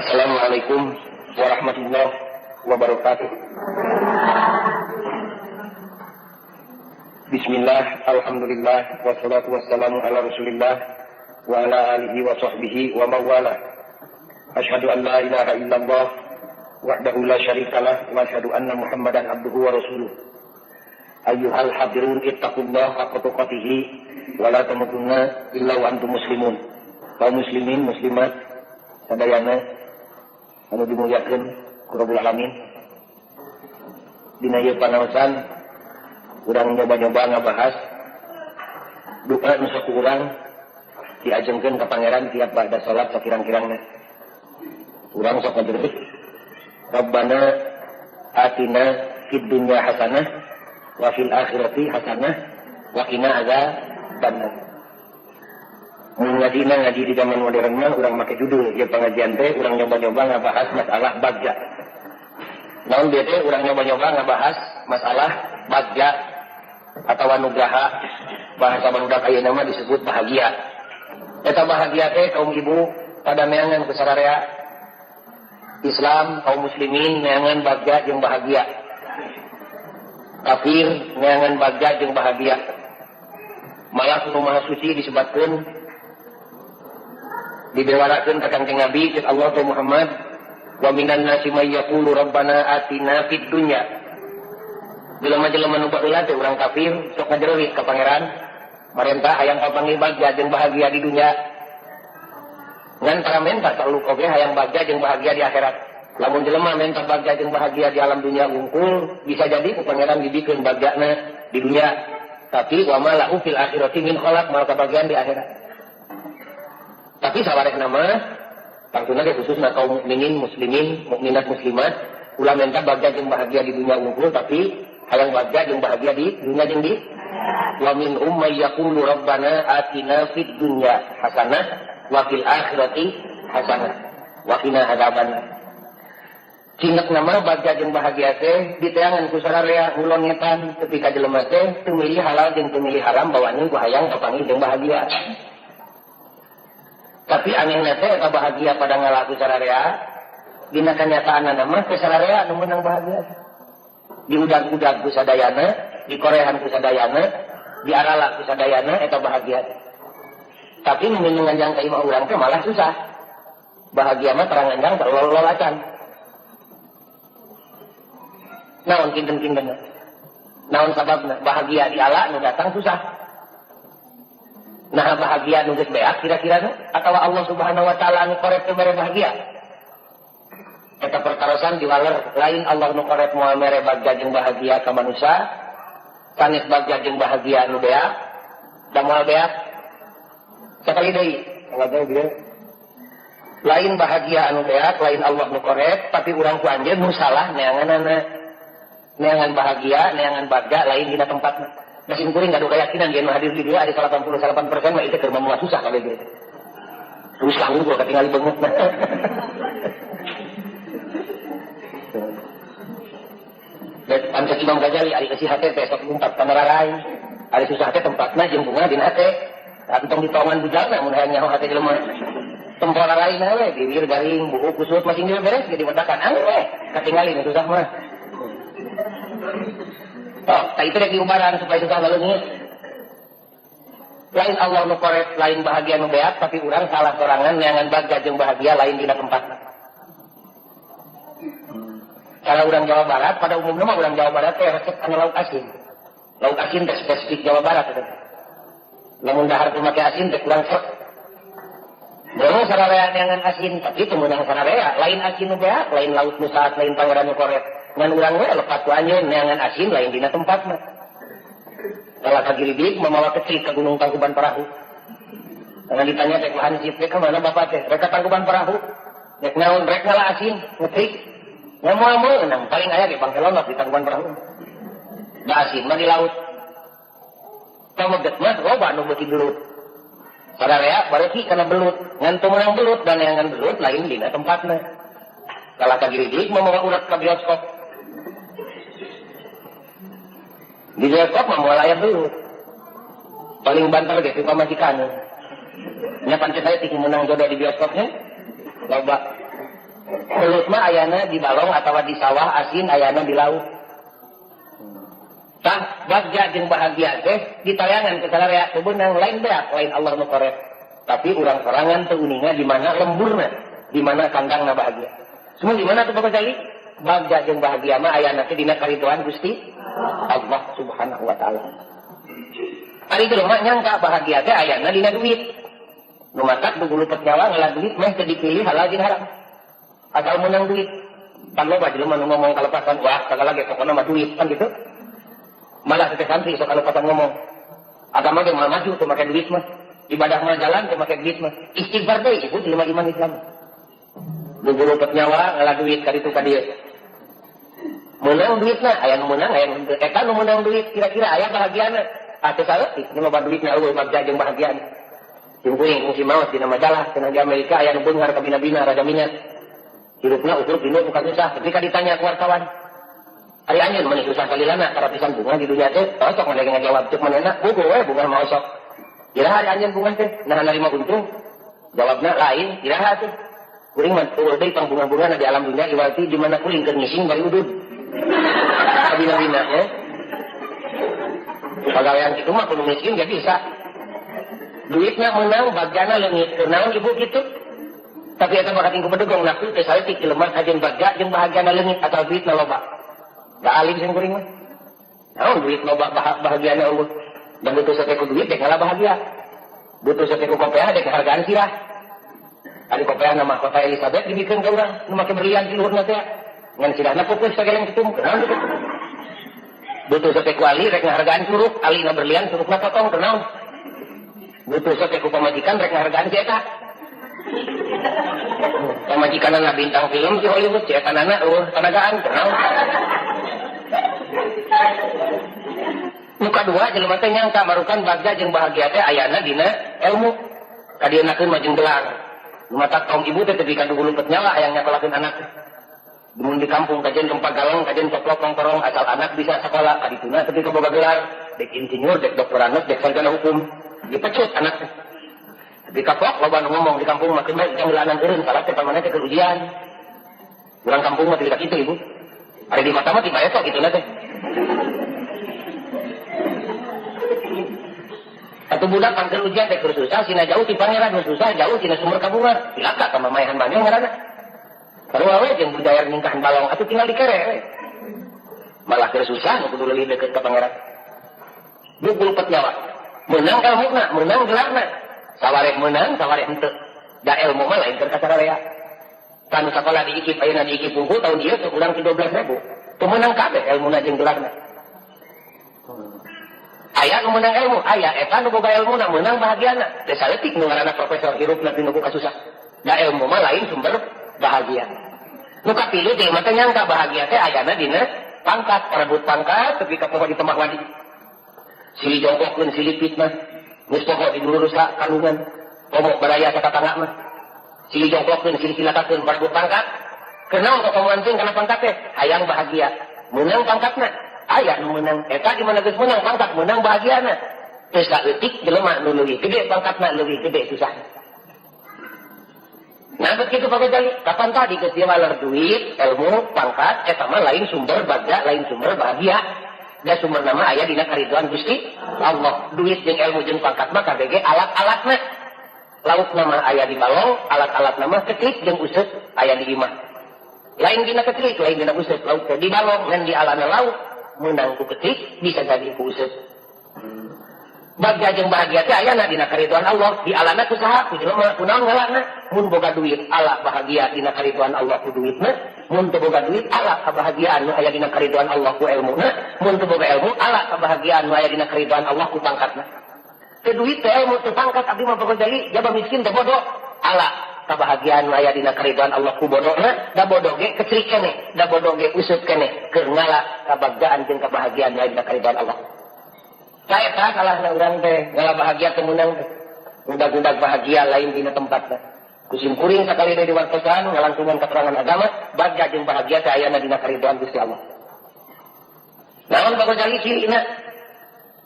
Assalamualaikum warahmatullahi wabarakatuh. Bismillah, alhamdulillah, wassalatu wassalamu ala rasulillah wa ala alihi wa sahbihi wa mawala. Asyhadu an la ilaha illallah wahdahu la syarikalah wa asyhadu anna Muhammadan abduhu wa rasuluh. Ayyuhal hadirun ittaqullaha haqqa tuqatih wa la tamutunna illa wa antum muslimun. Kaum muslimin muslimat sadayana anu dimuliakeun ku Rabbul Alamin. Dina ieu panaosan urang nyoba-nyoba ngabahas doa nu sok urang diajengkeun ka pangeran tiap ba'da salat sakirang-kirangna. Urang sok ngajerit Rabbana atina fid dunya hasanah wa fil akhirati hasanah wa qina adzabannar. Mun ngadina ngaji di zaman modern mah urang make judul ieu pengajian teh urang nyoba-nyoba ngabahas masalah bagja. Naon bieu teh urang nyoba-nyoba ngabahas masalah bagja atawa nugraha, bahasa barudak ayeuna mah disebut bahagia. Eta bahagia teh kaum ibu pada neangan ku sararea Islam, kaum muslimin neangan bagja jeung bahagia. Kafir neangan bagja jeung bahagia. Malah ku Maha Suci disebatkeun dibewarakeun ka Kangjeng Nabi cek Allah teh Muhammad wa minan nasi may yaqulu rabbana atina fid dunya. Jelema-jelema nu baheula teh urang kafir sok ngajerelit ka pangeran marentah hayang kapanggih bagja jeung bahagia di dunya. Ngan para menta perlu oge hayang bagja jeung bahagia di akhirat. Lamun jelema menta bagja jeung bahagia di alam dunya wungkul bisa jadi ku pangeran dibikeun bagjana di dunya. Tapi wa ma lahu fil akhirati min khalaq, mal kabagian di akhirat. Tapi sawarehna mah tangtuna ge khususna kaum mukminin muslimin mukminat muslimat ulah menta bagja jeung bahagia di dunya wungkul tapi hayang bagja jeung bahagia di dunya jeung di wa min ummay yaqulu rabbana atina fid dunya hasanah wa fil akhirati hasanah wa qina adzabannar. Cingek nama bagja jeung bahagia teh diteangan ku sararea ngulon ngetan ketika jelema teh teu milih halal jeung teu milih haram bawaanna ku hayang kapanggih jeung bahagia. Tapi anehna teh eta bahagia pada ngalaku sararea dina kanyataanna mah teh sararea nu meunang bahagia. Diudag-udag ku sadayana, dikorehan ku sadayana, diarala ku sadayana eta bahagia. Tapi nu nganjang ka imah urang teh malah susah. Bahagia mah terang nganjang terlololacan. Naon kinten-kinten? Naon sababna? Bahagia di ala nu datang susah. Nah bahagia nu geus beak kira-kira nu atawa Allah Subhanahu wa taala nu korek teu mere bahagia. Eta pertarosan diwaler lain Allah nu korek moal mere bagja jeung bahagia ka manusia, sanes bagja jeung bahagia nu beak, da moal beak. Sakali deui, Allah lain bahagia anu beak, lain Allah nu korek, tapi urang ku anjeun nu salah neanganana. Neangan bahagia, neangan bagja lain dina tempatna. Da sim kuring gaduh keyakinan yen hadir di dieu ari 88% mah itu keur moal susah kabeh ge. Susah unggul katingali beungeutna. Dan pancet Imam Ghazali ari eusi hate teh sok ngumpat kana rarai. Ari susah teh tempatna jeung bunga dina hate. Entong ditongan bujana mun hayang nyaho hate jelema. Tempo raraina we bibir garing, buuk kusut masing dina beres ge diwedakan angge katingali nu susah mah. Oh, tak itu rek diubaran supaya susah leungit. Lain Allah nu korek, lain bahagia nu beak, tapi urang salah sorangan neangan bagja jeung bahagia lain dina tempatna. Kalau urang Jawa Barat, pada umumnya mah urang Jawa Barat teh resep kana lauk asin. Lauk asin teh spesifik Jawa Barat eta. Lamun dahar teu make asin teh kurang srek. Meunang sararea neangan asin, tapi teu meunang sararea, lain asin nu beak, lain laut nu saat, lain pangeran nu korek. Ngan urang we lepat ku anjeun neangan asin lain dina tempatna. Kalau kagiridik mamawa kecil ke Gunung Tangkuban Parahu. Jangan ditanya teh ku hansip teh ka mana bapak teh? Rek ka Tangkuban Parahu. Rek naon rek ngala asin, ngetrik. Nya moal meunang paling aya ge pangkelonok di Tangkuban Parahu. Da asin mah di laut. Pameget mah loba nu beuki gelut. Sararea bareuki kana belut, ngan teu meunang belut dan neangan belut lain dina tempatna. Kalah kagiridik mamawa urat ka bioskop. Di bioskop mah moal aya belut. Paling banter ge ti pamajikan. Nya pancet aya ti meunang jodoh di bioskopnya. Loba. Belut mah ayana di balong atawa di sawah, asin ayana di laut. Tah bagja jeung bahagia teh ditayangan ke sararea teu beunang lain beak, lain Allah nu korek. Tapi urang sorangan teu uninga di mana lemburna, di mana kandangna bahagia. Semua di mana tuh Bapak Jali? Bagja jeung bahagia mah ayana teh dina karidoan Gusti Allah Subhanahu wa taala. Ari jelema nyangka bahagia teh ayana dina duit. Nu matak dugulupet nyawa ngalah duit meh teu dipilih halal jeung haram. Asal menang duit. Pan loba jelema nu ngomong kalepasan, wah sagala ge pokona mah duit kan gitu. Malah teh santri sok kalepasan ngomong. Agama ge moal maju teu make duit mah. Ibadah mah jalan teu make duit mah. Istighfar deui ibu jelema iman Islam. Dugulupet nyawa ngalah duit ka ditu ka dieu. Menang duitna, aya nu meunang, aya nu henteu. Eta nu meunang duit kira-kira aya bahagiana. Ah teu saeutik nu loba duitna eueuh bagja jeung bahagiana. Jeung kuring kungsi maot dina majalah cenah di Amerika aya nu beunghar ka bina-bina raja minyak. Hirupna ukur dina bukan susah. Ketika ditanya ku wartawan, ari anjeun mah susah salilana karapisan bunga di dunia teh, cocok maneh ngajawab ceuk manehna, buku we bunga mah osok. Iraha ari anjeun bunga teh, nah narima untung. Jawabna lain, iraha teh. Kuring mah eueuh deui pang bunga-bungana di alam dunia iwati di mana kuring keur ngising bari udud. Kabina-bina ya. Pagawean kitu mah kudu miskin ge bisa. Duitna meunang bagjana leungit, kunaon ibu kitu? Tapi eta mah kating kubedegong nafsu teh saeutik jelema kajeun bagja jeung bahagiana leungit atau duitna loba. Da alim sing kuring mah. Naon duit loba bahagiana eueuh. Dan butuh sate ku duit dek ngalah bahagia. Butuh sate ku kopeah dek hargaan sirah. Ari kopeah nama kota Elizabeth dibikeun ka urang nu make berlian di luhurna teh. Ngan sirahna pupus sageleng kitu kunaon kitu. Butuh sate ku ali rek ngahargaan curug, alina berlian curugna potong kunaon. Butuh sate ku pamajikan rek ngahargaan si eta. Pamajikanana bintang film di Hollywood, si eta nana eueuh tanagaan kunaon. Nu kadua jelema teh nyangka marukan bagja jeung bahagia teh ayana dina ilmu. Kadienakeun mah jeung gelar. Nu matak kaum ibu teh tepi ka dugulupet nyawa hayang nyakolakeun anak teh. Mun di kampung kajen tempat galang, kajen coplok kongkorong, asal anak bisa sekolah, kadituna tepi ka boga gelar, dek insinyur, dek doktoranus, dek sarjana hukum, dipecut anak teh. Di kapok loba nu ngomong di kampung mah keun bae jang geulanan eureun salah teh pamaneh teh keur ujian. Urang kampung mah tidak kitu ibu. Ari di kota mah tiba eta kituna teh. Satu budak pangker ujian teh keur susah, sina jauh ti pangeran, nu susah jauh tina sumber kabungan. Cilaka ka mamaehan maneh ngaranna. Sarua we jeung budaya ningkahan balong atuh tinggal dikere we. Malah keur susah nu kudu leuwih deukeut ka pangeran. Dugulupet nyawa. Meunang ilmuna, meunang gelarna. Sawareh meunang, sawareh henteu. Da ilmu mah lain keur kasararea. Kan sakola di IKIP ayeuna di IKIP unggul tahun ieu teh kurang ti 12.000. Teu meunang kabeh ilmuna jeung gelarna. Aya nu meunang ilmu, aya eta nu boga ilmuna meunang bahagiana. Teh saeutik nu ngaranna profesor hirupna tinu ku kasusah. Da ilmu mah lain sumber bahagia. Nu katilu jelema teh nyangka bahagia teh ayana dina pangkat, parebut pangkat tepi ka poho di temah wadi. Silih jongkokkeun silih fitnah. Geus poho di dulur rusak kandungan. Komo baraya satatangga mah. Silih jongkokkeun silih cilakakeun parebut pangkat. Kunaon kokomoan teh kana pangkat teh? Hayang bahagia. Meunang pangkatna. Aya nu meunang eta di mana geus meunang pangkat meunang bahagiana. Teu saeutik jelema nu leuwih gede pangkatna leuwih gede susah. Nah begitu Pak Gojali, kapan tadi geus dia waler duit, ilmu, pangkat, eta mah lain sumber bagja, lain sumber bahagia. Da sumber nama aya dina karidoan Gusti Allah. Duit jeung ilmu jeung pangkat mah kabeh alat-alatna. Lauk nama aya di balong, alat-alat nama kecil jeung useup aya di imah. Lain dina kecil, lain dina useup, lauk teh di balong ngan di alana lauk. Meunang ku kecil bisa jadi ku useup. Bagja jeung bahagia teh ayana dina karidoan Allah, di alana ku saha ku jelema kunaon ngalana. Mun boga duit ala bahagia dina karidoan Allah ku duitna, mun teu boga duit ala kabahagiaan nu aya dina karidoan Allah ku elmuna, mun teu boga ilmu ala kabahagiaan nu aya dina karidoan Allah ku pangkatna. Teu duit teu ilmu teu pangkat abdi mah boga jadi jaba miskin teu bodoh ala kabahagiaan nu aya dina karidoan Allah ku bodona, da bodoh ge kecrik keneh, da bodoh ge useup keneh keur ngala kabagjaan jeung kabahagiaan nu aya dina karidoan Allah. Saeta salahna urang teh ngala bahagia teu meunang teh. Udag-udag bahagia lain dina tempatna. Kusim kuring sakali deui diwartosan ngalangkungan keterangan agama, bagja jeung bahagia teh ayana dina karidoan Gusti Allah. Naon Pak Gojali cirina?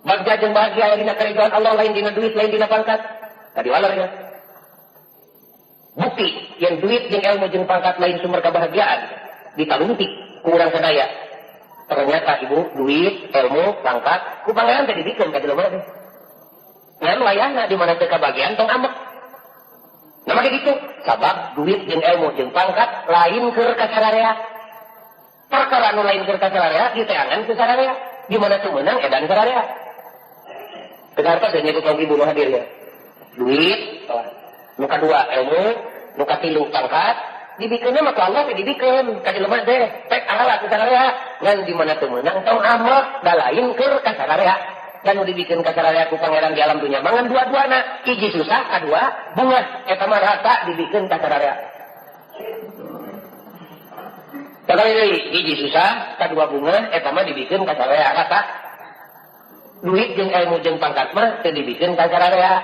Bagja jeung bahagia aya dina karidoan Allah lain dina duit, lain dina pangkat. Tadi waler ya. Bukti Bukti yang duit jeung ilmu jeung pangkat lain sumber kebahagiaan ditalungtik ku urang sadaya. Ternyata ibu duit, ilmu, pangkat ku pangeran teh dibikeun ka jelema teh. Ngan wayahna di mana teu kabagian tong ambek. Nah make kitu, sabab duit jeung ilmu jeung pangkat lain keur ka sararea. Perkara nu lain keur ka sararea diteangan ku sararea. Di mana teu meunang edan sararea. Kenapa saya nyebut kaum ibu nu hadir ya? Duit, nu kadua ilmu, nu katilu pangkat, dibikeunna mah ku Allah teh dibikeun ka jelema teh, pek ahala ku sararea. Ngan di mana teu meunang tong ambek, da lain keur ka sararea. Dan nu dibikeun ka sararea ku pangeran di alam dunya mangan dua-duana, hiji susah, kadua bungah, eta mah rata dibikeun ka sararea. Sakali deui, hiji susah, kadua bungah, eta mah dibikeun ka sararea rata. Duit jeung ilmu jeung pangkat mah teu dibikeun ka sararea.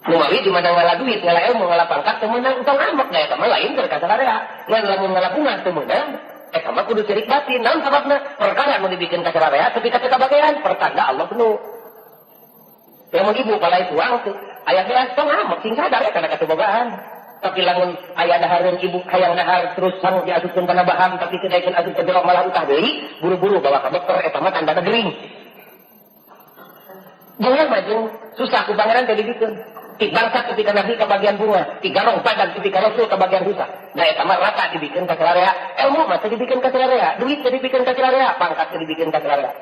Numawi di mana ngala duit, ngala ilmu, ngala pangkat teu meunang tong ambek, da eta mah lain keur ka sararea. Ngan lamun ngala bungah teu meunang, eta mah kudu cerik batin. Naon sababna? Perkara nu dibikeun ka sararea tepi ka teu kabagean, pertanda Allah penuh. Lamun ibu palai tuang teu aya gelas tong ambek sing sadar eta kana katobogaan. Tapi lamun aya dahareun ibu hayang dahar terus sanggup diasupkeun kana baham tapi teu daekeun asup ka jero malah utah deui, buru-buru bawa ka dokter eta mah tandana gering. Bunga mah jeung susah ku pangeran teh dibikeun. Ti bangsa ketika Nabi kebagian bunga, ti garong badan ketika Rasul kebagian susah. Nah eta mah rata dibikeun ka sararea, ilmu mah teu dibikeun ka sararea, duit teu dibikeun ka sararea, pangkat teu dibikeun ka sararea.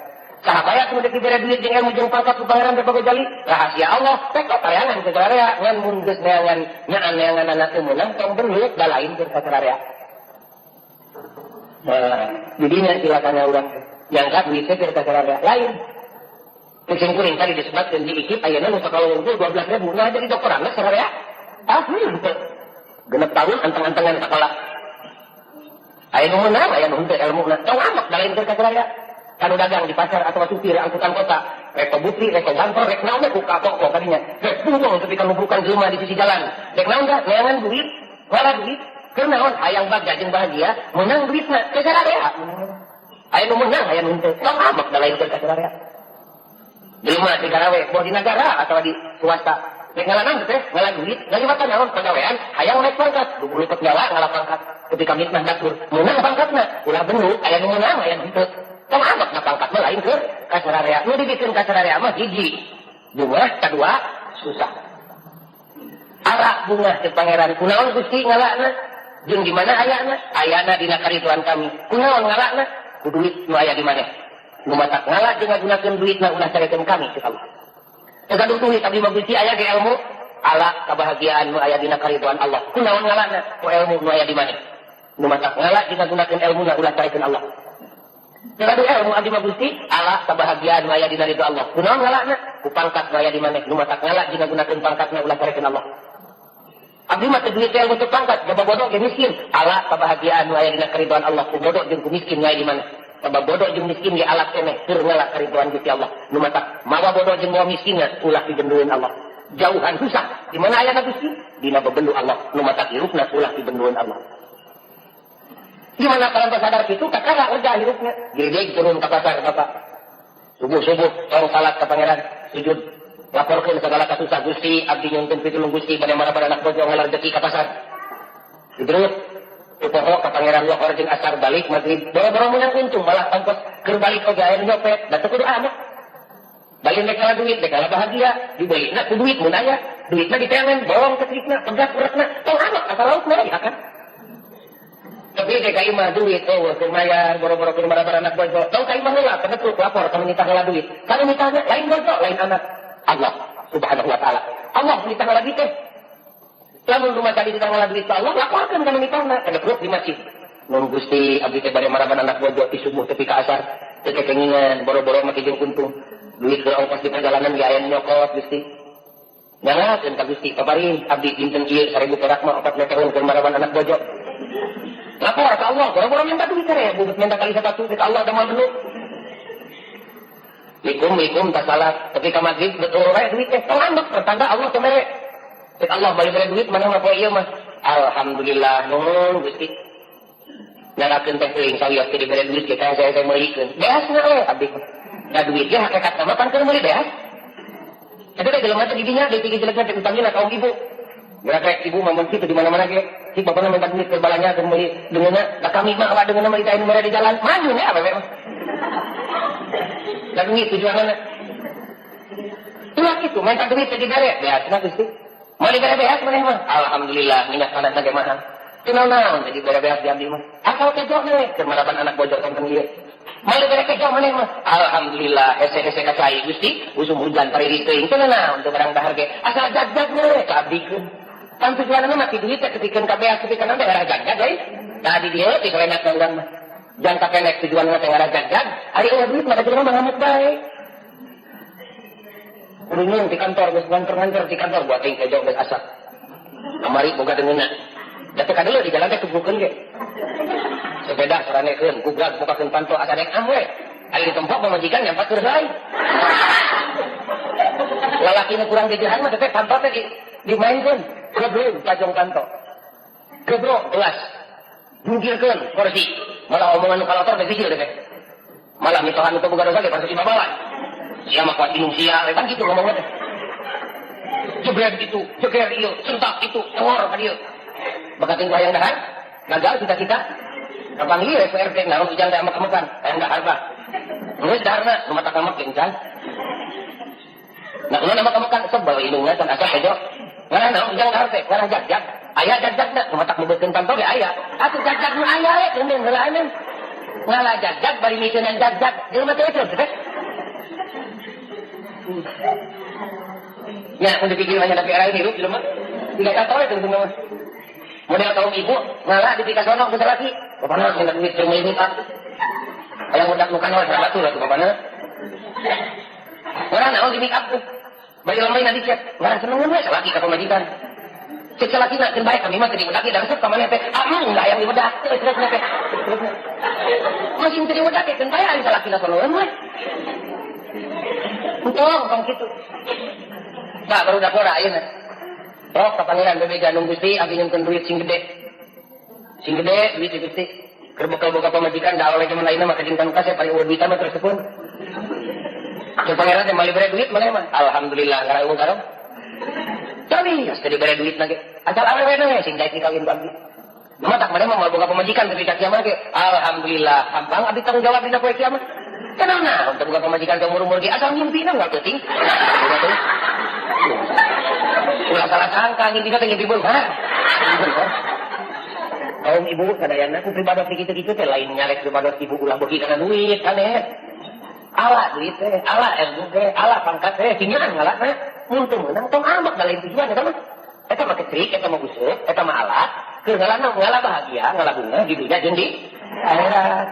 Saha bae atuh deuk dibere duit jeung ilmu jeung pangkat ku pangeran teh jali, rahasia Allah, teh katareangan ka sararea, ngan mun geus neangan nyaan neanganana teu meunang tong belut da lain keur ka sararea. Nah, jadinya silakan urang nyangka duit teh keur ka sararea lain. Kucing kuring tadi disebutkan di IKIP ayeuna nu sakalo unggul 12.000. Nah jadi doktoranna sararea. Ah, henteu. Genep tahun anteng-antengan sakola. Aya nu meunang, aya nu henteu ilmuna. Tong amak da lain keur ka sararea. Kanu dagang di pasar atau supir angkutan kota, rek butri, rek kantor, rek naon ku kapok kok kadinya. Rek bungong ketika nubukan jelema di sisi jalan. Rek naon da neangan duit, ngala duit, keur naon hayang bagja jeung bahagia, meunang duitna ka sararea. Aya nu meunang, aya nu henteu. Tong amak da lain keur ka sararea. Jelema di garawe, boh di negara atau di swasta. Rek ngala teh, ngala duit, ngaliwatan naon pagawean, hayang naik pangkat, luput nyawa ngala pangkat. Ketika mitnah batur, meunang pangkatna, ulah benuk, aya nu meunang, aya nu henteu. Tong amat na pangkat mah lain keur ka sararea. Nu dibikeun ka sararea mah hiji, bungah, kadua susah. Ara bungah teh pangeran kunaon Gusti ngalana? Jeung di mana ayana? Ayana dina karituan kami. Kunaon ngalana? Ku duit nu aya di maneh. Nu matak ngala jeung ngagunakeun duitna ulah carekeun kami cek Allah. Teu gaduh duit abdi mah Gusti aya ge ilmu, ala kebahagiaan nu aya dina karituan Allah. Kunaon ngalana? Ku ilmu nu aya di maneh. Nu matak ngala jeung ngagunakeun ilmuna ulah carekeun Allah. Teu gaduh ilmu abdi mah Gusti, ala kebahagiaan nu aya dina ridho Allah. Kunaon ngalana? Ku pangkat nu aya di maneh. Nu matak ngala jeung ngagunakeun pangkatna ulah carekeun Allah. Abdi mah teu duit ilmu teu pangkat, jaba bodoh ge miskin. Ala kebahagiaan nu aya dina karidhoan Allah, ku bodoh jeung ku miskin nu aya di maneh. Sabab bodoh jeung miskin ge alat keneh keur ngala karidhoan Gusti Allah. Nu matak mawa bodoh jeung mawa miskinna ulah dibendueun Allah. Jauhan susah, di mana ayana Gusti? Dina bebendu Allah. Nu matak hirupna ulah dibendueun Allah. Di mana kalau sadar kitu kakara lega hirupna. Gede turun ka pasar bapak. Subuh-subuh tong salat ka pangeran, sujud laporkeun segala kasusah Gusti, abdi nyungkeun pitulung Gusti bade maraban anak bojo ngalar rezeki ka pasar. Terus poho ka pangeran lohor jeung asar balik maghrib. Boro-boro meunang untung malah ongkos keur balik oge aya nyopet, da teu kudu amat. Balik rek ngala duit, rek ngala bahagia, dibelina ku duit mun aya, duitna diteangan, borong ketrikna, pegat uratna, tong amat asal laukna ya kan. Tapi dek ka imah duit, oh keur mayar, boro-boro keur maraban anak bojo. Tong ka imah heula, kebetul lapor ka nitah heula duit. Kana nitahna lain bojo, lain anak. Allah Subhanahu wa taala. Allah nitah heula duit teh. Lamun rumah tadi ditah heula duit ka Allah, laporkeun kana nitahna, kebetul di masjid. Nun Gusti abdi teh bade maraban anak bojo ti subuh tepi ka asar, teu kekengingan, boro-boro make jeung untung. Duit keur ongkos di perjalanan ge aya nyokot Gusti. Nyangakeun ka Gusti, paparin abdi dinten ieu 1000 perak mah 4 meteran keur maraban anak bojo. Lapor ke Allah, boro-boro minta duit seribu, minta kali sepatu, ke Allah udah mau dulu. Likum, tak salah. Ketika maghrib, betul, duit teh, tong ambek, pertanda Allah teh mere. Cek Allah, balik mere duit, mana mah poe ieu mah. Alhamdulillah, nuhun Gusti. Nyalakeun teh teuing sawios teh dibere duit, kita saya meulikeun. Beasna we abdi. Da duit ge hakikat mah pan keur meuli beas. Eta teh jelema teh di dinya, deui jelekna teh utangna kaum ibu. Gerak ibu mah kitu di mana-mana ge. Cik bapana minta duit ke balanya keur meuli dengeuna, da kami mah awak dengeuna mah ditaeun mere di jalan. Maju nya awewe mah. Da duit tujuanna. Ulah kitu minta duit teh dibere, beasna Gusti. Moal dibere beas maneh mah. Alhamdulillah minyak tanah ge mahal. Teu naon teh dibere beas di abdi mah. Asal kejo we keur maraban anak bojor konten ieu. Moal dibere kejo maneh mah. Alhamdulillah hese-hese ka cai Gusti, usum hujan pariris teuing teu naon teu barang dahar ge. Asal jagjag we ka abdikeun. Kan tujuanna mah ti duit teh tepikeun ka beas tepikeun naon daerah jagjag euy. Tadi dieu ti sawenak urang mah. Jangka pendek tujuanna teh ngarah jagjag, ari eueuh duit mah jelema mah ngamuk bae. Urungan di kantor geus nganter-nganter di kantor buat teuing kejo geus asak. Kamari boga dengeuna. Da teu kadeuleu di jalan teh tubuhkeun ge. Sepeda soranekeun, gubrak bukakeun panto asa dek am we. Ari ditempok pamajikan nyampat keur lain. Lalaki nu kurang gegehan mah teh panto teh dimainkeun. Gebro pajong panto. Gebro gelas. Jungkirkeun kursi. Malah omongan nu kalotor teh bijil teh. Malah mitohan nu teu boga dosa ge pasti dibawa. Sia mah kuat minum sia, kan gitu ngomongnya teh. Jebret itu, jeger ieu, sentak itu, cengor ka dieu. Bakating hayang dahar, gagal cita-cita. Kapan ieu SPRT naon ujang teh amek-amekan, hayang dahar bah. Geus daharna, nu matak amek ge encan. Nah, ulun amek-amekan sebel indungna can asa kejo. Ngarah naon ujang dahar teh, ngarah jagjag. Aya jagjagna, nu matak meubeutkeun panto ge aya. Atuh jagjag nu aya we, geuning heula aneun. Ngalah jagjag bari miseunan jagjag, jelema teh teh. Ya, untuk pikir banyak tapi era ini hidup jelema. Tidak tahu itu semua. Model kaum ibu ngalah di pikasono ku salaki. Bapana minta duit keur meuli hutang. Aya budak nu kanal batu lah tuh bapana. Ngarah naon di make up tuh. Bari lemai na dicet. Ngarah senengeun we salaki ka pamajikan. Cek salaki na keun bae kami mah teu dibedak da resep ka maneh teh. Ah, enggak hayang dibedak. Terus terus teh. Masih teu dibedak keun bae ari salaki na sonoeun we. Untung tong kitu. Pak baru dak ora ayeuna. Rok ka pangeran bebeja nung Gusti abdi nyungkeun duit sing gede. Sing gede duit Gusti. Keur bekal boga pamajikan da awewe zaman ayeuna mah kajintan kasep ari eueuh duit mah terus sepun. Keur pangeran teh mali bere duit maneh mah. Alhamdulillah ngarai eueuh karong. Tapi geus teu dibere duit na ge. Asal awewe we sing daek dikawin ku abdi. Mah tak maneh mah moal boga pamajikan tepi ka kiamat ge. Alhamdulillah hampang abdi tanggung jawab dina poe kiamat. Kenapa? Untuk buka pamajikan ke umur-umur ge asal ngimpina nggak penting. Ulah salah sangka ngimpina teh ngimpi beunghar. Kaum ibu sadayana ku pribados kitu-kitu teh lain nyarek pribados ibu ulah beuki kana duit aneh. Ala duit teh, ala ilmu teh, ala pangkat teh, tinggal ngalah teh. Mun teu meunang tong ambek da lain tujuan eta mah. Eta mah ketrik, eta mah busuk, eta mah ala. Keur ngalana ngalah bahagia, ngalah bunga di dunya jeung di akhirat.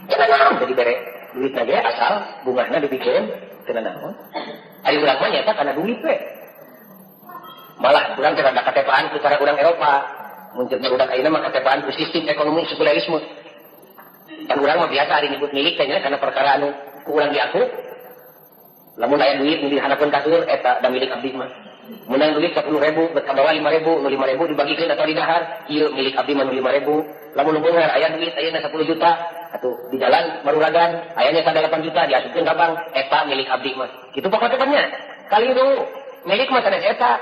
Jangan naon jadi bere duit aja asal bungahna dipikeun teu naon. Ari urang mah nyata kana duit we. Malah urang teh rada katepaan ku cara urang Eropa. Mun ceuk urang ayeuna mah katepaan ku sistem ekonomi sekulerisme. Kan urang mah biasa ari nyebut milik teh nya kana perkara anu ku urang diaku. Lamun aya duit nu dihanapeun kasur eta da milik abdi mah. Menang duit 10.000, bet kabawa 5.000, nu 5.000 dibagikeun atau didahar, ieu milik abdi mah nu 5.000. Lamun nu beunghar aya duit ayeuna 10 juta, atuh di jalan maruragan ayana 8 juta diasupkeun ka bank, eta milik abdi mah. Kitu pokoknya nya. Kaliru milik mah sanes eta.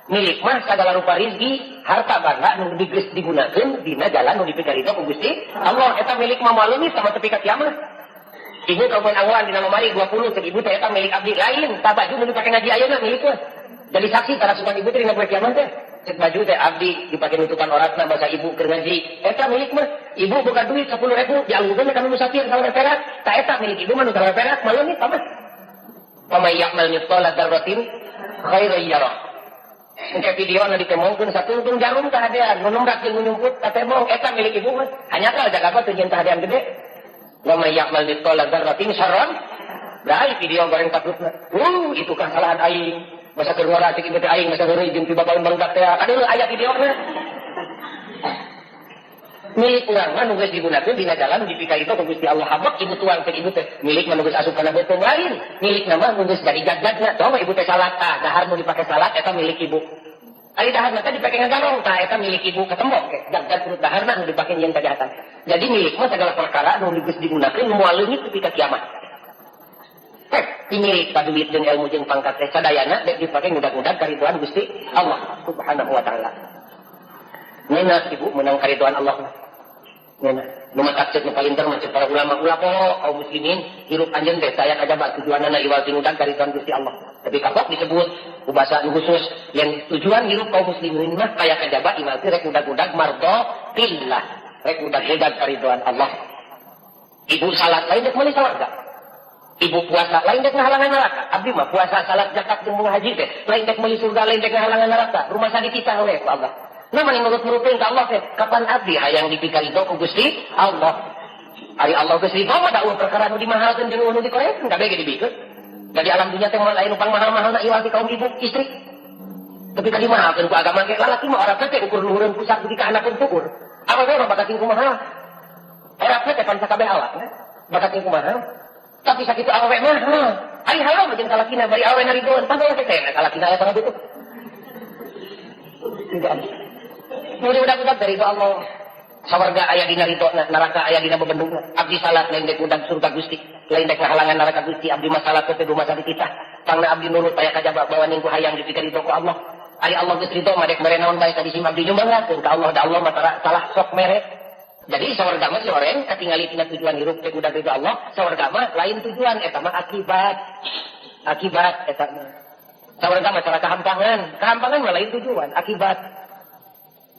Milik mah sagala rupa rizki, harta banda nu geus digunakeun dina jalan nu dipikaridho ku Gusti Allah, eta milik mah moal leungit sama tepi ka kiamat. Ibu kawan awan dina lemari 20 cek ibu teh eta milik abdi lain, tah baju nu dipake ngaji ayeuna milik mah. Jadi saksi tarasukan ibu teh dina poe kiamat teh. Cek baju teh abdi dipake nutupan oratna basa ibu keur ngaji. Eta milik mah. Ibu boga duit 10.000 dianggukeun ka nu musafir sawer perak. Ta eta milik ibu mah nu sawer perak mah leungit mah. Pamay ya'mal mithqala dzarratin khairan yarah. Engke video na ditemongkeun satungtung jarum kahadean, nu nembak jeung nu nyumput katemong eta milik ibu mah. Hanya jaga apa tuh jeung kahadean gede. Wa may ya'mal mithqala dzarratin syarran. Dai video goreng takutna. Itu kesalahan aing. Masa keur ngora cek ieu teh aing masa heureuy jeung tiba baun barudak teh. Aduh aya videona. Milik urang mah nu geus digunakeun dina jalan dipika itu ku Gusti Allah habak ibu tuang cek ibu teh. Milik mah nu geus asup kana beuteung lain. Milik mah nu geus jadi jagjagna. Tong ibu teh salat tah dahar nu dipake salat eta milik ibu. Ari daharna teh dipake ngagarong tah eta milik ibu ketembok ke. Jagjag perut daharna nu dipake nyieun kajahatan. Jadi milik mah segala perkara nu geus digunakeun nu moal leungit tepi ka kiamat. Tinggi ka duit jeung ilmu jeung pangkat teh sadayana dek dipake ngudag-ngudag kariduan Gusti Allah Subhanahu wa taala. Ngeunah ibu menang kariduan Allah mah. Ngeunah. Nu matak ceuk nu palinter mah ceuk para ulama ulah poho kaum muslimin hirup anjeun teh saya kajaba tujuanana iwal ti ngudag kariduan Gusti Allah. Tapi kapok disebut ku basa nu khusus yang tujuan hirup kaum muslimin mah kaya kajaba iwal ti rek ngudag-ngudag mardhatillah, rek ngudag-ngudag kariduan Allah. Ibu salat lain dek meuli sawarga. Ibu puasa lain dek ngahalangan neraka. Abdi mah puasa salat zakat jeung haji teh lain dek meuli surga lain dek ngahalangan neraka. Rumah sakit kita we ku Allah. Nah mani nurut-nurutin ka Allah teh kapan abdi hayang dipikarido ku Gusti Allah. Ari Allah geus ridho mah da eueuh perkara nu dimahalkeun jeung nu dikorekeun kabeh ge dibikeun. Jadi alam dunya teh moal aya nu pangmahal-mahalna iwal ti kaum ibu istri. Tapi ka dimahalkeun ku agama ge lalaki mah ora teh ukur luhureun pusat dugi ka handapeun tukur. Awewe mah bakat kumaha? Ora teh pan sakabeh awakna bakat kumaha? Tapi sakitu awewe mah ari halau mah jeung salakina bari awewe naridoeun pan teh teh salakina aya pangabutuh. Tidak. Nu diudag-udag dari Allah. Sawarga aya dina ridona, neraka aya dina bebendungna. Abdi salat lain dek udag surga Gusti, lain dek ngahalangan neraka Gusti. Abdi mah salat teh rumah sakit kita. Pangna abdi nurut aya kajaba bawa ning ku hayang dipikarido ku Allah. Ari Allah geus ridho mah dek mere naon bae tadi sim abdi nyumbangkeun ka Allah da Allah mah tara salah sok mere. Jadi sawarga mah soreng katingali tina tujuan hirup teh udag ridho Allah, sawarga mah lain tujuan eta mah akibat. Akibat eta mah. Sawarga mah cara kahampangan, kahampangan mah lain tujuan, akibat.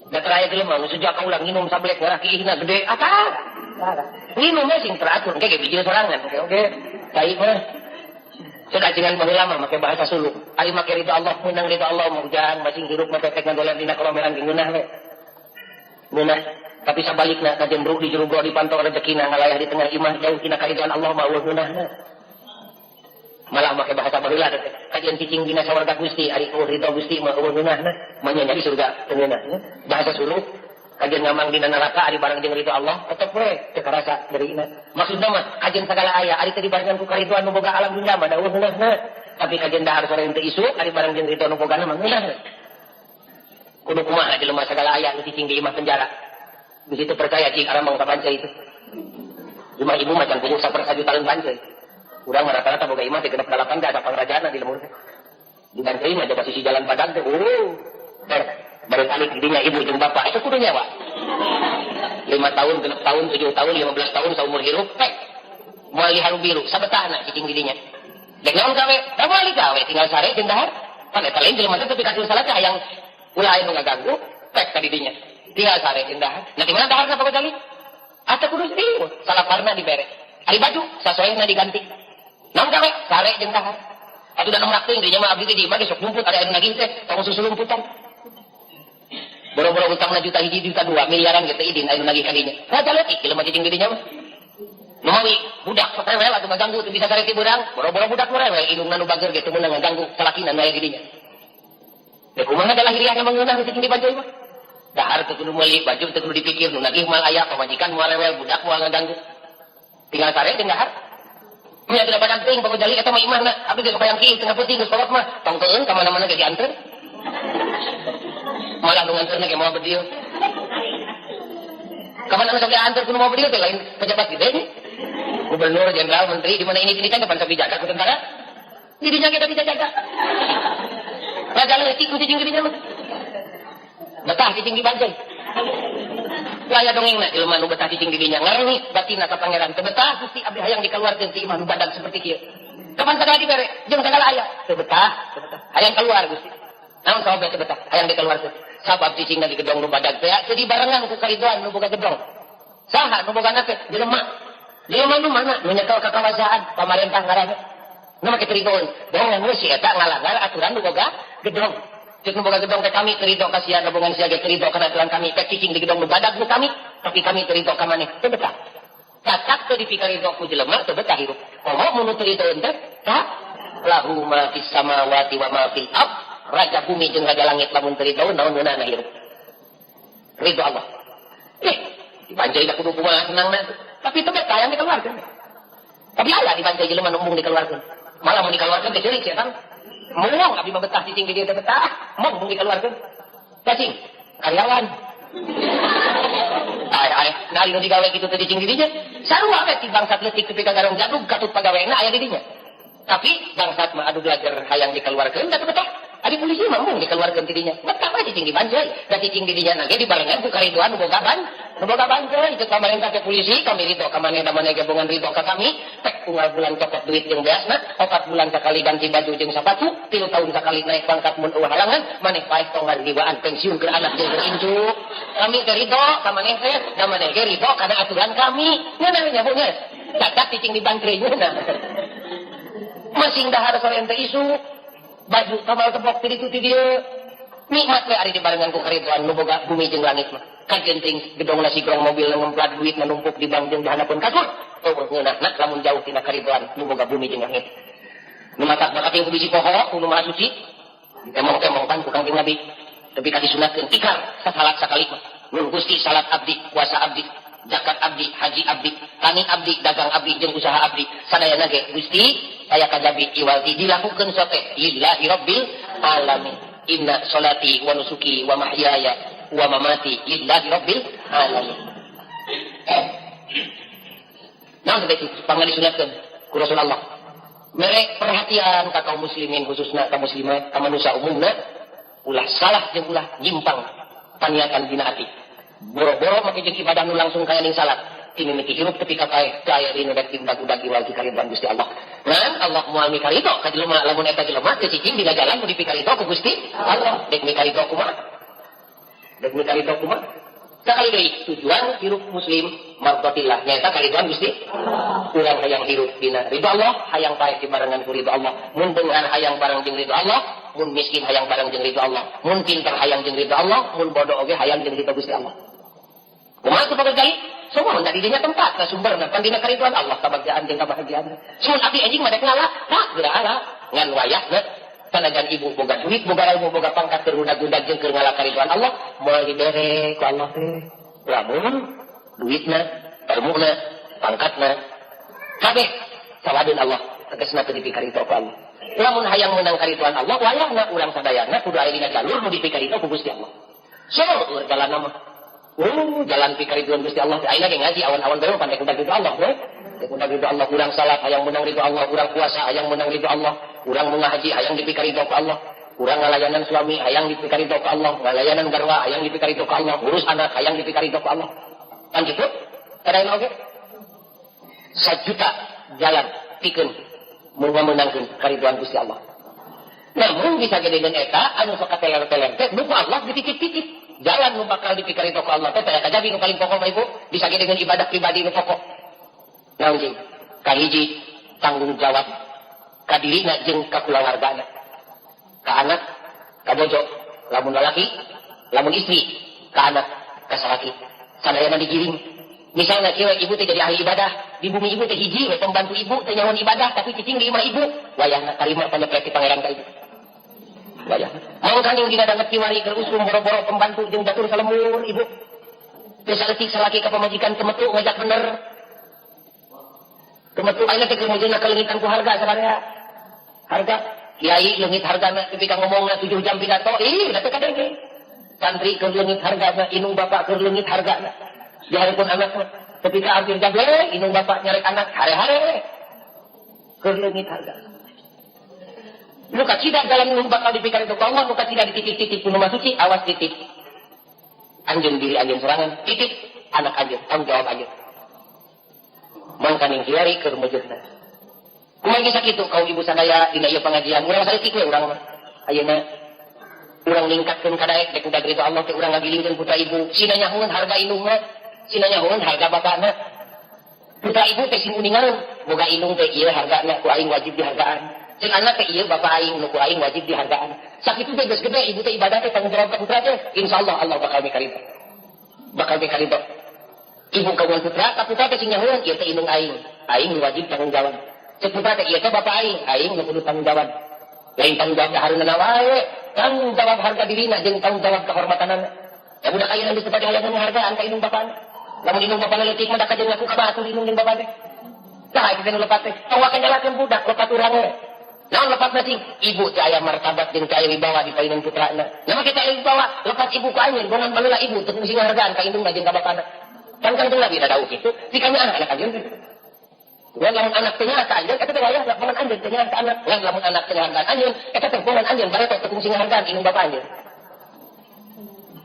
Da terakhir jelema nu sejak ulang minum sablek ngarah kiihna gede atah. Minumnya sing teratur engke ge bijil sorangan oke oke. Kai mah sudah jangan baheula mah make bahasa suluk. Ari make ridho Allah meunang ridho Allah mah ujang masing hirup mah tetek ngagoler dina kolomeran ge ngeunah we. Ngeunah tapi sabalikna ka jembruk di jero di pantau rezekina ngalayah di tengah imah jauh tina karidhoan Allah mah eueuh ngeunahna. Malah make bahasa baheula teh kajian cicing dina sawarga Gusti ari eueuh ridho Gusti mah eueuh ngeunahna mah nya di surga teu ngeunahna. Bahasa suluk kajian ngamang dina neraka ari bareng jeung ridho Allah tetep we teu karasa derina. Maksudna mah kajian sagala aya ari teu dibarengan ku karidhoan nu boga alam dunya mah da eueuh ngeunahna. Tapi kajian dahar sore teu isuk ari bareng jeung ridho nu bogana mah ngeunahna. Kudu kumaha jelema sagala aya nu cicing di imah penjara. Di situ percaya cing aramang ka pancai itu. Imah ibu mah can puguh sapersajuta pancai. Urang mah rata-rata boga imah teh genep dalapan teh asa pangrajana di lemur teh. Di Bancai mah jaga sisi jalan Padang teh. Baru balik didinya ibu jeung bapak itu kudu nyewa. 5 tahun, 6 tahun, 7 tahun, 15 tahun saumur hirup pek. Moal haru biru sabetahna cicing didinya. Dek naon gawe? Da moal gawe tinggal sare jeung dahar. Pan eta lain jelema teh tapi kasul salat hayang ulah aya nu ngaganggu pek ka didinya. Tinggal sare jeung dahar. Nah di mana daharna Pak Ghazali? Atuh kudu ieu salaparna dibere. Ari baju sasoehna diganti. Naon gawe? Sare jeung dahar. Atuh da nomrak teuing dinya mah abdi teh di imah ge sok nyumput ada anu nagih teh tong susulumputan. Boro-boro utangna juta hiji juta dua miliaran ge teu idin anu nagih ka dinya. Raja leutik jelema cicing di dinya mah. Numawi budak sok rewel atuh ngaganggu teu bisa sare ti beurang. Boro-boro budak nu rewel indungna nu bager ge teu meunang ngaganggu salakina nu aya di dinya. Teh kumaha da lahiriahna mah ngeunah cicing di Bancai mah. Dahar teu kudu meuli, baju teu kudu dipikir, nu nagih moal aya, pamajikan moal rewel, budak moal ngaganggu. Tinggal sare jeung dahar. Nya tidak banyak teuing Pak Ghazali eta mah imahna. Abdi geus bayang kieu tengah peuting geus kolot mah tong teueun ka mana-mana ge dianteur. Malah nu nganteurna ge moal bedil. Ka mana sok dianteur ku nu moal bedil teh lain pejabat gede nya. Gubernur, jenderal, menteri di mana ini ini kan depan sok dijaga ku tentara. Didinya ge tadi dijaga. Raja leutik ku cicing didinya mah. Betah cicing di Bancai. Laya dongengna jelema nu betah cicing di dinya ngarengit batinna ka pangeran teu betah Gusti abdi hayang dikaluarkeun ti imah nu badag seperti kieu. Kapan sagala dibere jeung sagala aya teu betah, teu betah. Hayang keluar Gusti. Naon sababna teu betah? Hayang dikaluarkeun. Sabab cicingna di gedong nu badag teh teu dibarengan ku karidoan nu boga gedong. Saha nu bogana teh jelema. Jelema nu mana nu nyekel kakawasaan pamarentah ngaranna. Nu make teu ridoeun. Bohong we si eta ngalanggar aturan nu boga gedong. Cek nu boga gedong teh kami teu ridho ka sia gabungan sia ge teu ridho kana aturan kami teh cicing di gedong nu badag nu kami tapi kami teu ridho ka maneh teu betah. Tatak teu dipikaridho ku jelema teu betah hirup. Komo mun teu ridho teh ta lahu ma fis samawati wa ma fil ard raja bumi jeung raja langit lamun teu ridho naon meunahna hirup. Ridho Allah. Dibancai da kudu kumaha senangna tapi teu betah yang dikeluarkeun. Tapi aya dibancai jelema nu embung dikeluarkeun. Malah mun dikeluarkeun teh ceurik sia tang. Mong abdi mah betah cicing di dieu teh betah, mong mung dikeluarkeun. Cacing, karyawan. Ay ay, nah nu digawe kitu teh cicing di dinya. Sarua we ti bangsat leutik tepi ka garong jadug katut pagawena aya di dinya. Tapi bangsat mah adu belajar hayang dikeluarkeun da teu betah. Ari polisi mah mung dikeluarkeun ti dinya. Betah we cicing di banjai. Da cicing di dinya na ge dibarengan ku karidoan nu boga ban. Nu boga banjai ceuk pamarentah ke polisi kami ridho ka maneh da maneh ge bongan ridho ka kami. Tek unggal bulan copot duit jeung beasna, 4 bulan sakali ganti baju jeung sapatu, 3 tahun sakali naik pangkat mun eueuh halangan, maneh paeh tonggan diwaan pensiun keur anak jeung keur incu. Kami teh ridho ka maneh teh, da maneh ge ridho kana aturan kami. Ngeunah nya bu nya. Cacat cicing di bangkre ngeunah. Masing dahar sore ente isu baju kamal tebok ti ditu ti dieu nikmat we ari dibarengan ku karidoan nu boga bumi jeung langit mah kajenting gedong nasi grong mobil ngemplat duit numpuk di bank jeung dihandapeun kasur eueuh ngeunahna lamun jauh tina karidoan nu boga bumi jeung langit nu matak bakat ku bisi poho nu maha suci ditemong-temong kan ku Kangjeng Nabi tepi ka disunatkeun tikar sasalat sakali mah nun Gusti salat abdi puasa abdi zakat abdi haji abdi tani abdi dagang abdi jeung usaha abdi sadayana ge Gusti aya kajabi iwalti dilakukeun sote lillahi rabbil alamin inna salati wa nusuki wa mahyaya wa mamati lillahi rabbil alamin. Naon teh panggali sunatkeun ku Rasulullah mere perhatian ka kaum muslimin khususna ka muslimat ka manusia umumna ulah salah jeung ulah nyimpang paniatan dina ati boro-boro make jeung ibadah nu langsung kaya ning salat ti mimiti hirup tepi ka paeh teu aya deui nu rek diudag-udag iwal ti karidoan Gusti Allah. Ngan Allah moal mikarido ka jelema lamun eta jelema teu cicing dina jalan nu dipikarido ku Gusti Allah. Dek mikarido kumaha? Dek mikarido kumaha? Sakali deui tujuan hirup muslim mardatillah nyaeta karidoan Gusti Allah. Urang hayang hirup dina ridho Allah, hayang paeh dibarengan ku ridho Allah. Mun beunghar hayang bareng jeung ridho Allah, mun miskin hayang bareng jeung ridho Allah, mun pinter hayang jeung ridho Allah, mun bodoh oge hayang jeung ridho Gusti Allah. Kumaha teu pakai semua dari dinya tempat na sumberna pan dina karidoan Allah kabagjaan jeung kabahagiaan. Sun abdi anjing mah dek ngala, tak geura ala ngan wayahna sanajan ibu boga duit, boga ilmu, boga pangkat keur udag-udag jeung keur ngala karidoan Allah, moal dibere ku Allah teh. Lamun duitna, ilmuna, pangkatna kabeh sawadeun Allah, tegasna teu dipikarido ku Allah. Lamun hayang meunang karidoan Allah, wayahna urang sadayana kudu aya dina jalur nu dipikarido ku Gusti Allah. So, jalan mah jalan pikaridoan Gusti Allah teh ayeuna ge ngaji awan-awan bae pandai kudu ridho Allah we. Kudu ridho Allah urang salat hayang meunang ridho Allah, urang puasa hayang meunang ridho Allah, urang mun ngaji hayang dipikarido ku Allah, urang ngalayanan suami hayang dipikarido ku Allah, ngalayanan garwa hayang dipikarido ku Allah, urus anak hayang dipikarido ku Allah. Kan kitu? Kadang oge sajuta jalan pikeun mun meunangkeun karidoan Gusti Allah. Namun bisa jadi dengan eta anu sok kateler-teler teh nu ku Allah dititip-titip. Jalan nu bakal dipikarido ku Allah teh teh kajabi nu paling pokok mah ibu bisa ge dengan ibadah pribadi nu pokok. Naon jeung kahiji tanggung jawab ka dirina jeung ka kulawargana. Ka anak, ka bojo, lamun lalaki, lamun istri, ka anak, ka salaki. Sadayana digiring. Misalnya kieu ibu teh jadi ahli ibadah, di bumi ibu teh hiji we pembantu ibu teh nyahoan ibadah tapi cicing di imah ibu, wayahna tarima panyepreti pangeran ka ibu. Wayahna. Mangkaning dina danget kiwari keur usum boro-boro pembantu jeung batur salemur ibu. Teu saeutik salaki ka pamajikan teu metu ngajak bener. Teu metu ayeuna teh keur mujurna kaleungitan ku harga sabaraha. Harga kiai leungit hargana ketika ngomongna 7 jam pidato, ih da teu kadenge. Santri keur leungit hargana, indung bapak keur leungit hargana. Dihareupeun anakna ketika hampir jablek, indung bapak nyarek anak hare-hare. Keur leungit harga. Nu kacida jalan nu bakal dipikir itu Allah, nu kacida dititip-titip nu masuci, awas titip. Anjeun diri anjeun sorangan, titip anak anjeun, tanggung jawab anjeun. Mangkaning kiwari keur mujurna. Kumaha geus sakitu kaum ibu sadaya dina ieu pangajian, urang saeutik we urang mah. Ayeuna urang ningkatkeun kadaek dek udag ridho Allah teh urang ngagilingkeun putra ibu, sina nyahoeun harga indungna, sina nyahoeun harga bapakna. Putra ibu teh sing uningan, boga indung teh ieu hargana ku aing wajib dihargaan. Cek anak teh ieu bapak aing nu ku aing wajib dihargaan. Sakitu teh geus gede ibu teh ibadah teh tanggung jawab ka putra teh, insyaallah Allah bakal mikarido. Bakal mikarido. Ibu kagungan putra, ka putra teh sing nyahoeun ieu teh indung aing, aing nu wajib tanggung jawab. Cek putra teh ieu teh bapak aing, aing nu kudu tanggung jawab. Lain tanggung jawab hareunana wae, tanggung jawab harga dirina jeung tanggung jawab kehormatanana. Ya budak ayeuna geus teu hayang hargaan ka indung bapana. Lamun indung bapana leutik mah da kajeun ngaku ka batur indung jeung bapak teh. Tah eta nu lepat teh. Tong wae nyalakeun budak lepat urang we. Naon lepat sing ibu teh aya martabat jeung teh aya wibawa di painan putrana. Nama kita aya wibawa, lepat ibu ku anjeun, bongan baheula ibu teu kungsi ngahargaan ka indungna jeung ka bapana. Kan Kangjeng Nabi da dawuh kitu, dikanya anak anjeun teh. Ngan lamun anak teh ka anjeun eta teh wayah bongan anjeun teh ka anak. Ngan lamun anak teh ngahargaan anjeun eta teh bongan anjeun bareto teu kungsi ngahargaan indung bapa anjeun.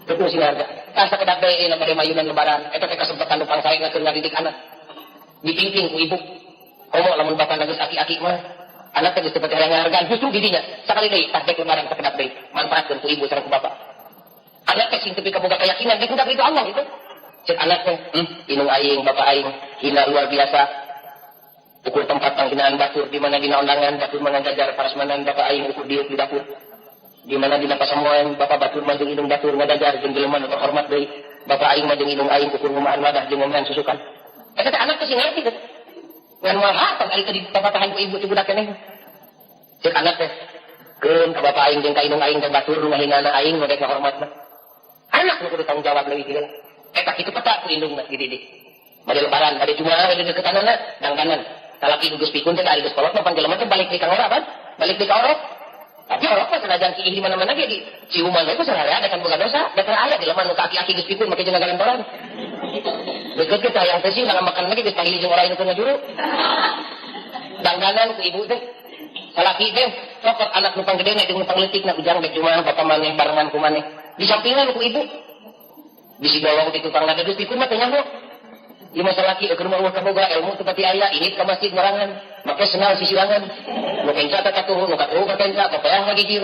Teu kungsi ngahargaan. Tah sakedap deui bade mayunan lebaran eta teh kasempatan nu pangsae keur ngadidik anak. Dipimpin ku ibu. Komo lamun bapa geus aki-aki mah anak teh geus teu hayang ngahargaan justru di dinya. Sakali deui tah dek lebaran sakedap deui manfaatkeun ku ibu sareng ku bapa. Anak teh sing tepi kaboga keyakinan dek udah itu Allah gitu. Cek anak teh, indung aing, bapak aing hina luar biasa. Ukur tempat panghinaan batur di mana dina undangan batur mangajajar parasmanan bapak aing ukur diuk di dapur. Di mana dina pasamuan bapak batur mah jeung indung batur ngadajar jeung jelema nu terhormat deui. Bapak aing mah jeung indung aing ukur ngumaan wadah jeung ngomean susukan. Eta teh anak teh sing ngarti teh. Ngan moal hatam ari teh dipapatahan ku ibu ti budak keneh. Cek anak teh keun ka bapak aing jeung ka indung aing teh batur nu ngahinana aing nu dek ngahormatna. Anak nu kudu tanggung jawab leuwih ti heula. Eta kitu peta ku indungna dididik. Bade lebaran, bade jumaah, bade deketanana dangdanan. Salaki geus pikun teh ari geus kolot mah pan jelema teh balik deui ka ngora pan, balik deui ka orok. Tapi orok mah sanajan kiih di mana-mana ge di ciuman we sararea da kan boga dosa, da teu aya jelema nu ka aki-aki geus pikun make jeung ngagalentoran. Deukeut ge teh hayang teh sih makan lagi geus panggil jeung orang nu ngajuru. Dangdanan ku ibu teh. Salaki teh cokot anak nu panggedena jeung nu pangleutikna ujang dek jumaah bapa maneh barengan ku maneh. Di sampingan ku ibu. Bisi gawang di tukang naga geus pikun mah teh nyaho. Ieu mah salaki keur mah eueuh kaboga ilmu teu pati aya init ka masjid marangan make senal sisirangan nu kenca teh katuhu nu katuhu ka kenca kopeah ngagigir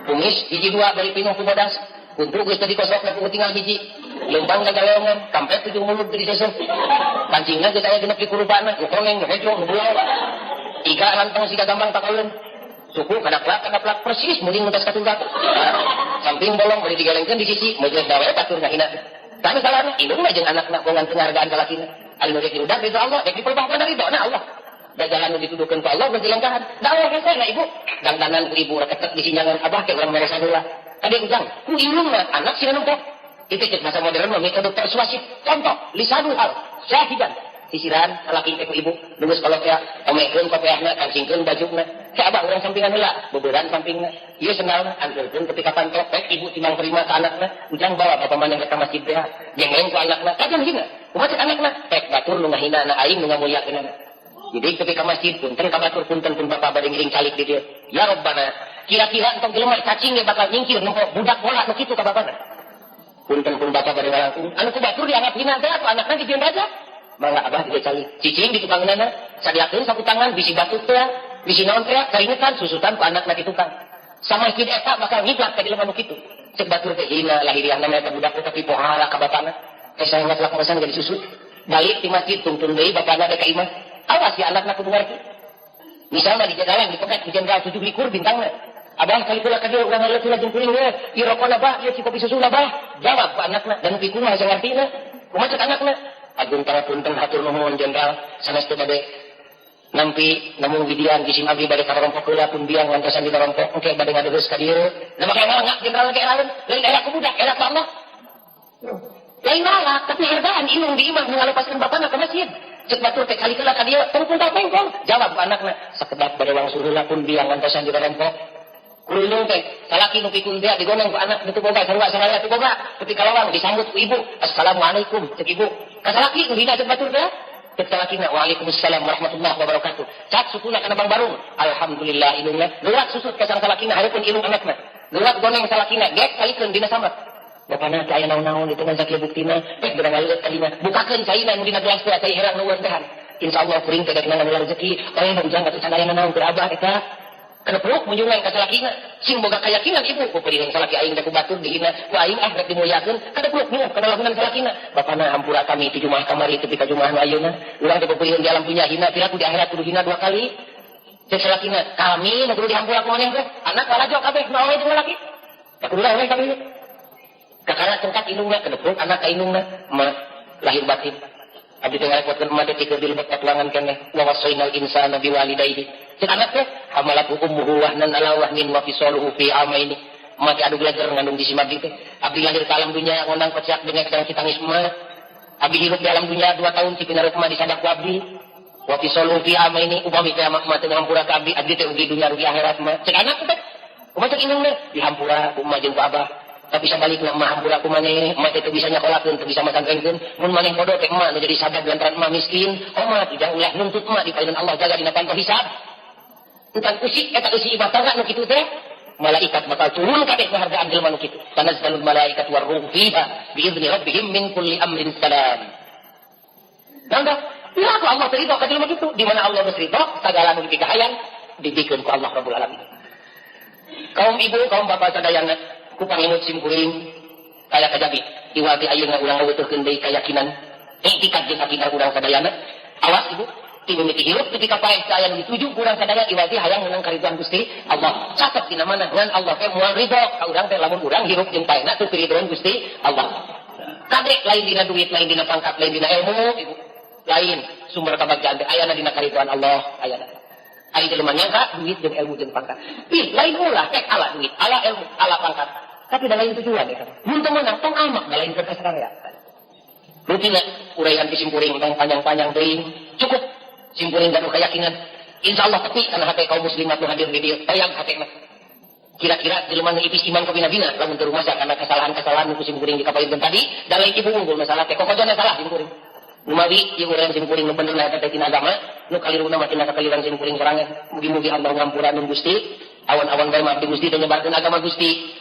kumis hiji dua bari pinuh ku bodas kuntu geus teu dikosok ku tinggal hiji leumpang gagaleongan kampret tujuh mulut teu diseseh kancingna geus aya genep di kurupana nu koneng nu hejo nu bulau iga lantang siga gampang takaeun suku kadaplak persis muling mentas katunggak samping bolong bari digelengkeun di sisi mojo dawe batur ngahina. Kan salahna indungna jeung anakna bongan penghargaan salakina. Ari nu rek diudag ridho Allah, rek dipelbahkeun ridho na Allah. Da jalan nu dituduhkeun ku Allah geus dilengkahan. Da Allah hese na ibu, dangdanan ku ibu reketek di sinjangan abah ke urang meresan heula. Kade ujang, ku indungna anak sina nempo. Itu cek bahasa modern mah metode persuasif. Contoh, lisanul hal, syahidan. Sisiran salaki teh ku ibu, nu geus kolot ya, omekeun kopeahna, kancingkeun bajuna. Ke abah urang sampingan heula, beberan sampingna. Ieu sendalna anterkeun tepi ka panto, pek ibu timbang terima ka anakna, ujang bawa bapa maneh ka masjid teh. Jengeng ku anakna, kajan hina. Kumaha cek anakna? Pek batur nu ngahina na aing nu ngamuliakeunana. Jadi tepi ka masjid punten ka batur punten pun bapa bade ngiring calik di dieu. Ya Rabbana, kira-kira entong jelema cacing ge bakal nyingkir nempo budak bola nu kitu ka bapana. Punten pun bapa bade ngalangkung, anu ku batur dianggap hina teh atuh anakna dijieun raja. Mangga abah dieu calik. Cicing di tukangeunana, sadiakeun sapu tangan bisi batuk teh. Bisi naon teh karingetan susutan ku anakna di tukang. Samasjid eta bakal ngiblat ka jelema nu kitu. Cek batur teh hina lahiriahna mah eta budak teh tapi pohara ka bapana. Teh saya ngatlak masan jadi susut. Balik di masjid tungtun deui bapana teh ka imah. Awas ya anakna kudu ngarti. Misalna di jalan dipegat ku jenderal 7 likur bintangna. Abah kali pula ka dieu urang ngaleut heula jeung kuring we. Ieu rokona bah, ieu cikopi susuna bah. Jawab ku anakna dan nu kumaha saya ngartina. Kumaha cek anakna? Agung pangapunten hatur nuhun jenderal sanes teu bade nampi namung widian jisim abdi bade karompok heula pun biang ngantosan di karompok engke bade ngadegeus ka dieu. Da bakal ngalangak jenderal ge lain lain era ku budak era ku Allah. Lain ngalak tapi hargaan indung di imah nu ngalepaskeun bapana ka masjid. Cek batur teh kali heula ka dieu tong tong jawab ku anakna sakedap bade wangsul heula pun biang ngantosan di karompok. Kurulung teh salaki nu pikun teh digoneng ku anak nu teu boga sarua saraya teu boga tepi ka lawang disambut ku ibu assalamualaikum cek ibu ka salaki nu hina cek batur teh cek salakina waalaikumsalam warahmatullahi wabarakatuh cak sukuna kana bang barung alhamdulillah ilungna leurat susut ka sang salakina hareupeun ilung anakna leurat goneng salakina gek kalikeun dina samak bapana teh aya naon-naon itu ngan sakieu buktina teh beurang ngaleut ka dina bukakeun caina nu dina gelas teh cai herang nu tehan insyaallah kuring teh dek nangan rezeki aya nu ujang atuh can aya naon keur abah eta Kenepuk munjungan ka salakina sing boga kayakinan ibu kuperihan salaki aing teh ku batur dihina ku aing ah rek dimuliakeun kadepuk nyuh kana lagunan salakina bapana hampura kami ti jumaah kamari tepi ka jumaah nu ayeuna urang teh peperihan di alam dunya hina piraku di akhirat kudu hina dua kali cek salakina kami nu kudu dihampura ku maneh teh anak lalajo kabeh nu awe jeung lalaki da kudu awe kabeh kakara cengkak indungna kedepuk anak ka indungna ma lahir batin abdi teh ngarepotkeun emak teh tikeun di lebet katuangan keneh wa wasainal insana biwalidayhi cek anak teh hamalatu ummuhu wahnan ala wahnin wa fisaluhu fi amaini mati adu belajar ngandung di simabdi teh abdi lahir ka alam dunya ngondang kocak dengek sareng citangis emak abdi hirup di alam dunya 2 tahun cipinareup emak disadak ku abdi wa fisaluhu fi amaini upami teh emak teh ngahampura ka abdi abdi teh rugi dunya rugi akhirat mah cek anak teh kumaha cek indung teh dihampura ku emak jeung ku abah Tapi sabalikna emak hampura ku maneh, emak teh teu bisa nyakolakeun, teu bisa masantrenkeun. Mun maneh bodoh teh emak nu jadi sabab lantaran emak miskin, omat ijang ulah nuntut emak di payunan Allah jaga dina panto hisab. Entan usik eta eusi ibah tangga nu kitu teh, malaikat bakal turun kabeh penghargaan jelema nu kitu. Tanazzalul malaikat war ruh fiha biizni rabbihim min kulli amrin salam. Nangga, piraku Allah teh ridho ka jelema kitu. Di mana Allah geus ridho, sagala nu dipikahayang dibikeun ku Allah Rabbul Alamin. Kaum ibu, kaum bapak sadayana, ku pangemut simkuring kaya kajabi. Iwati ayeuna urang ngaweutuhkeun deui kayakinan, iktikad jeung akidah urang sadayana. Awas ibu, ti mimiti hirup tepi ka paeh aya nu dituju ku urang sadaya iwati hayang meunang karidhoan Gusti Allah. Catet dina mana ngan Allah teh moal ridho ka urang teh lamun urang hirup jeung paehna teu karidhoan Gusti Allah. Kade lain dina duit, lain dina pangkat, lain dina ilmu, ibu. Lain sumber kabagjaan teh ayana dina karidhoan Allah, ayana. Ari jelema nyangka duit jeung ilmu jeung pangkat. Ih, lain ulah tek ala duit, ala ilmu, ala pangkat. Tapi da lain tujuan ya. Mun teu meunang tong amak da lain kertas karya. Rutina uraian ti simkuring tong panjang-panjang teuing. Cukup simkuring gaduh keyakinan. Insyaallah tepi kana hate kaum muslimat nu hadir di dieu, toyang hatena. Kira-kira jelema nu ipis iman kabina-bina lamun teu rumasa kana kesalahan-kesalahan nu ku simkuring dikapayunkeun tadi, da lain ibu unggul masalah teh kokojona salah simkuring. Numawi ieu urang simkuring nu bener eta teh tina agama, nu kaliruna mah tina kakaliran simkuring sorangan. Mugi-mugi Allah ngampura nun Gusti, awan-awan bae mah abdi Gusti teh nyebarkeun agama Gusti.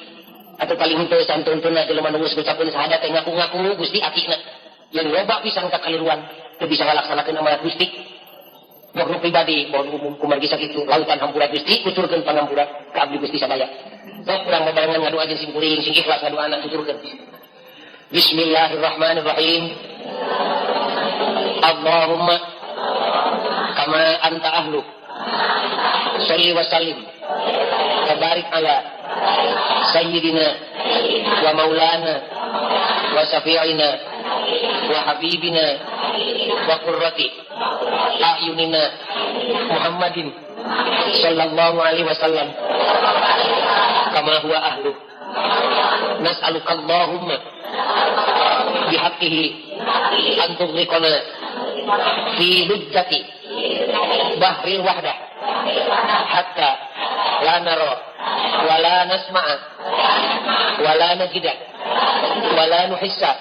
Atau paling henteu santuntuna jelema nu geus ngucapkeun syahadat teh ngaku-ngaku Gusti akina. Yang loba pisan kakaliruan teu bisa ngalaksanakeun amanat Gusti. Boh nu pribadi, boh nu umum kumargi sakitu lautan hampura Gusti, kucurkeun pangampura ka abdi Gusti sadaya. Sok urang babarengan ngadua jeung simkuring, sing ikhlas ngaduana kucurkeun. Bismillahirrahmanirrahim. Allahumma kama anta ahlu sholli wa sallim wa barik ala sayyidina wa maulana wa syafi'ina wa habibina wa qurrati a'yunina Muhammadin sallallahu alaihi wasallam kama huwa ahlu. Nas'aluka Allahumma bihaqqihi an tughriqana fi lujjati bahril wahdah hatta la nara wa la nasma'a wa la najida wa la nuhissa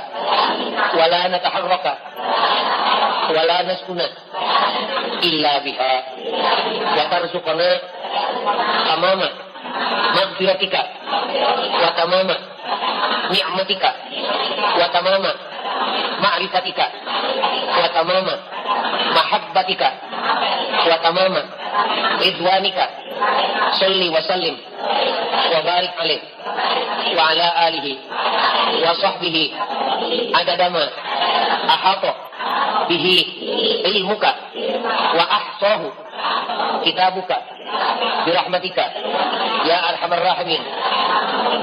wa la nataharraka wa la naskuna illa biha wa tarzuqana tamama maghfiratika wa tamama ni'matika wa tamama ma'rifatika wa tamama mahabbatika wa tamama ridwanika. Salli wa sallim wa barik alaih wa ala alihi wa sahbihi adadama ahata bihi ilmuka wa ahsahu kitabuka birahmatika ya arhamar rahimin.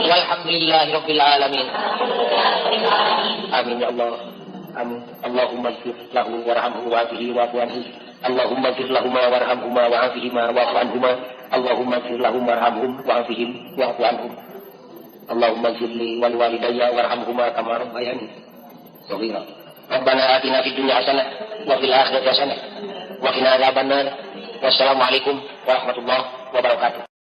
Walhamdulillahi rabbil alamin. Amin ya Allah. Amin. Allahumma ighfir lahu warhamhu wa'afihi wa'fu anhu. Allahumma ighfir lahuma warhamhuma wa'afihima wa'fu anhuma. Allahumma ighfir lahum warhamhum wa'afihim wa'fu anhum. Allahumma ighfir li wal walidayya warhamhuma kama rabbayani shaghira. Rabbana atina fid dunya hasanah wa fil akhirati hasanah wa qina adzabannar. Wassalamualaikum warahmatullahi wabarakatuh.